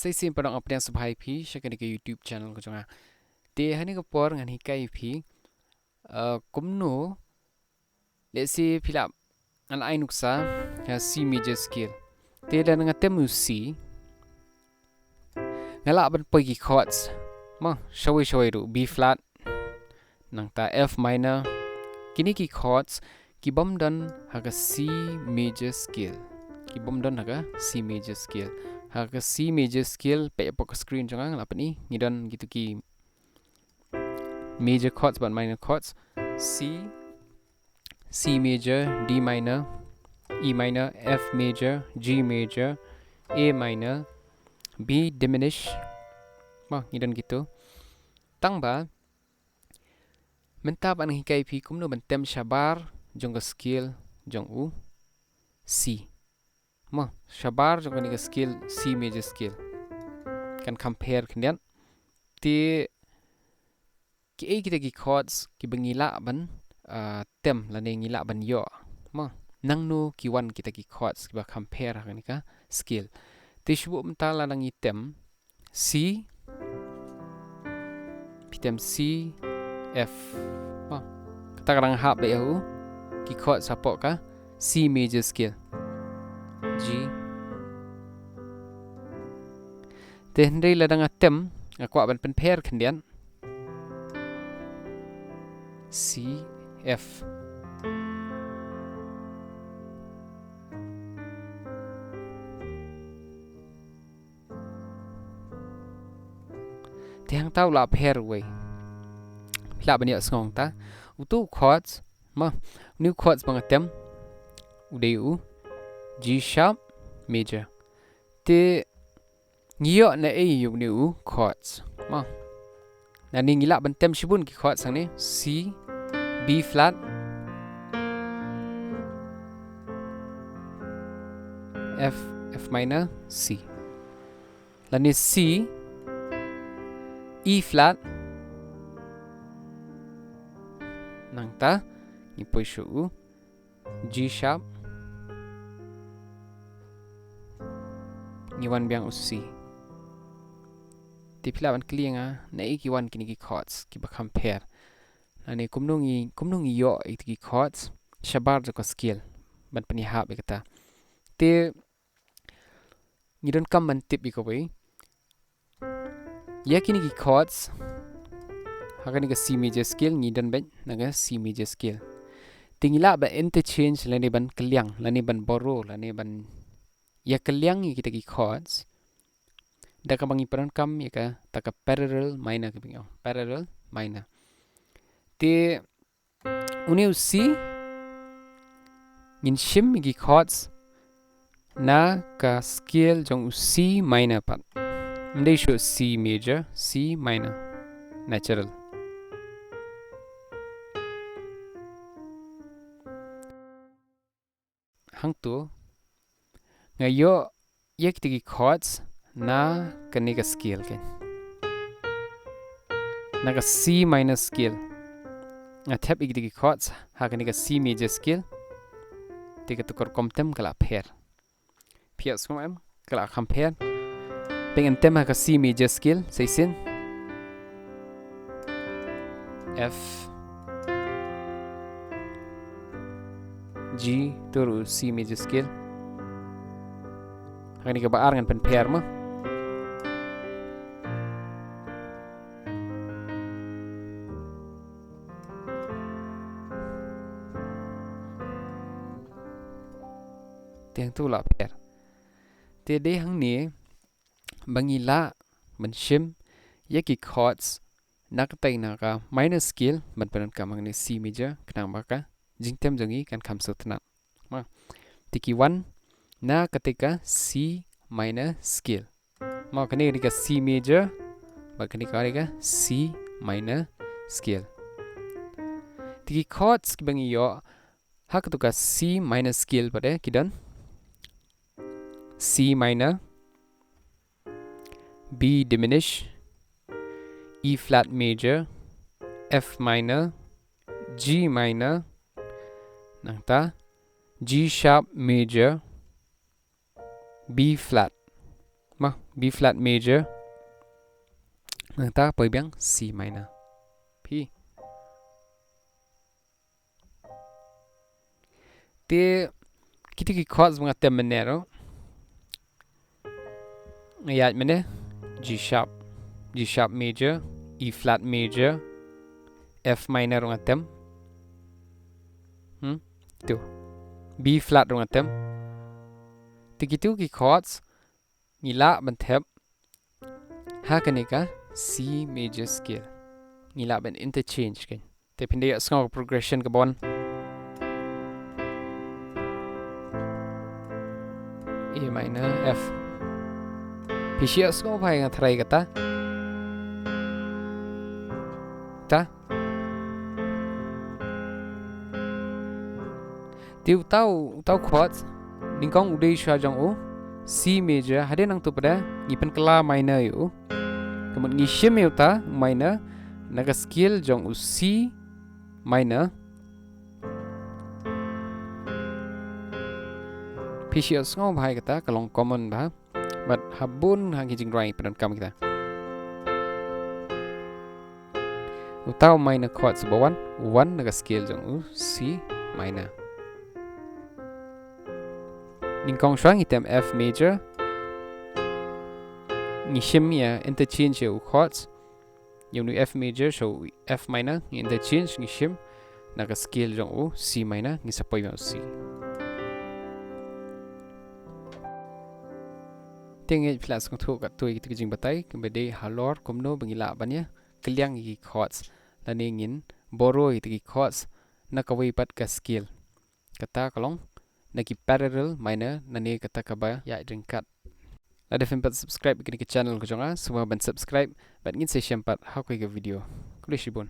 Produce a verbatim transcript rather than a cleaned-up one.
Te shisien pat nga pdiang sngewbha ïa phi sha kane ka YouTube channel ka jong nga. Te ha kane ka por ngan hikai ïa phi, uh, kumno, let's say phi lah, ngan ai nuksa ha C major scale. Te lada nga tem u C, nga lah ban poi ki chords, mo, shawei shawei ruh, B flat, nangta F minor. Kine ki chords ki bym don ha ka C major scale. Ki bym don ha ka C major scale. Ha ka C major scale, peit hapoh ka screen jong nga, nga la pyni, ngi don kito ki major chords bad minor chords. C, C major, D minor, E minor, F major, G major, A minor, B diminished. Mo, ngi don kito. Tang ba mynta pat ngan hikai ïa phi kumno ban tem shabar jong ka scale jong u C. Mo, shabar jong kane ka scale, C major scale. Kan kham pher khyndiat. Te kiei kita ki chords kiba ngi lah ban, ah, tem lane ngi lah ban ïoh, mo, nangno ki wan kita ki chords kiba kham pher ha kane ka scale. Te shu buh mynta lada ngi tem C, phi tem C, F. Mo, kata ka dang hap beit ïa u ki chords hapoh ka C major scale. G. Te hynrei lada nga tem, nga kwah ban pynpher khyndiat. C, F. Te hangta u la pher uwei. Phi lah ban ïohsngew hangta. Uto u chords, mo, une u chords ba nga tem u dei u G sharp major. Te ngi ïoh na ei ïa une u chords, mo? Nangne ngi lah ban tem shibun ki chords hangne, C, B flat, F, F minor, C. Lane C, E flat. Nangta ngi poi sha u G sharp. Ngi wan biang u C. Te phi lah ban kylli ïa nga, naei ki wan kine ki chords kiba kham pher? Lane kumno ngi, kumno ngi ïoh ïa ki chords shabar jong ka scale ban pynïahap ïa kata? Te ngi donkam ban tip ïa kawei. Ïa kine ki chords ha kane ka C major scale ngi don beit na ka C major scale. Te ngi lah ban interchange lane ban kylliang lane ban borrow lane ban ïa kylliang ïa kita ki chords da kaba ngi pyndonkam ïa kata ka parallel minor kaba ngi ong, parallel minor. Te une u C, ngin shim ïa ki chords na ka scale jong u C minor pat. Ym dei shuh C major, C minor. Natural. Hangto nga ïoh ïa kita ki chords na kane ka scale, kane na ka C minor scale. Nga thep ïa kita ki chords ha kane ka C major scale. Te kato ka rukom tem ka la pher. Phi ïohsngew em? Ka la kham pher. Peit, ngan tem ha ka C major scale sa shisien. F, G, to ruh C major scale. Ha kane kaba ar ngan pynpher mo. Te hangto la pher. Te dei hangne ba ngi lah ban shim ïa ki chords na katei na ka minor scale ban pyndonkam hangne C major, khnang ba ka jingtem jong ngi kan kham sngewtynnat. Mo, te ki wan na katei ka C minor scale. Mo, kane ka dei ka C major bad kane ka dei ka C minor scale. Te ki chords kiba ngi ïoh ha kato ka C minor scale pat de ki don C minor, B diminished, E flat major, F minor, G minor, nangta G sharp major, B flat. Mo, B flat major. Nangta poi biang C minor. Phi. Te kito ki chords ba nga tem mynne ruh. Nga ïaid mynne G sharp, G sharp major, E flat major, F minor ruh nga tem. Hmm? Tu. B flat ruh nga tem. Te kito ki chords ngi lah ban thep ha kane ka C major scale. Ngi lah ban interchange kan. Te phin da ïohsngew progression kaba wan. A minor, F. Phi shu ïohsngew bha ïa nga tharai kata. Ta. Te uta u, uta u chords nyngkong u dei shuwa jong u C major, hadien nangta pat ngi pynkylla minor ïa u. Ka mut ngi shim ïa uta minor na ka scale jong u C minor. Phi shu ïohsngew bha ïa kata, ka long common bha. Bad ha bun ha ki jingrwai pyndonkam kita. Uta u minor chords uba wan, u wan na ka scale jong u C minor. Nyngkong shuwa ngi tem F major. Ngi shim ïa interchange ïa u chords. Ïa u F major sha u F minor, ngi interchange, ngi shim na ka scale jong u C minor, ngi sa poi ma u C. Te ngeit phi la sngewthuh katto ïa kita ki jingbatai, kaba dei halor kumno ba ngi lah ban ïa kylliang ïa ki chords, lane ngin borrow ïa kita ki chords na kawei pat ka scale. Kata ka long na ki parallel minor, lane kata kaba ïaid ryngkat. Lada phi ym pat subscribe ïa kane ka channel ka jong nga, sngewbha ban subscribe, bad ngin sa ïashem pat ha kawei ka video. Khublei shibun.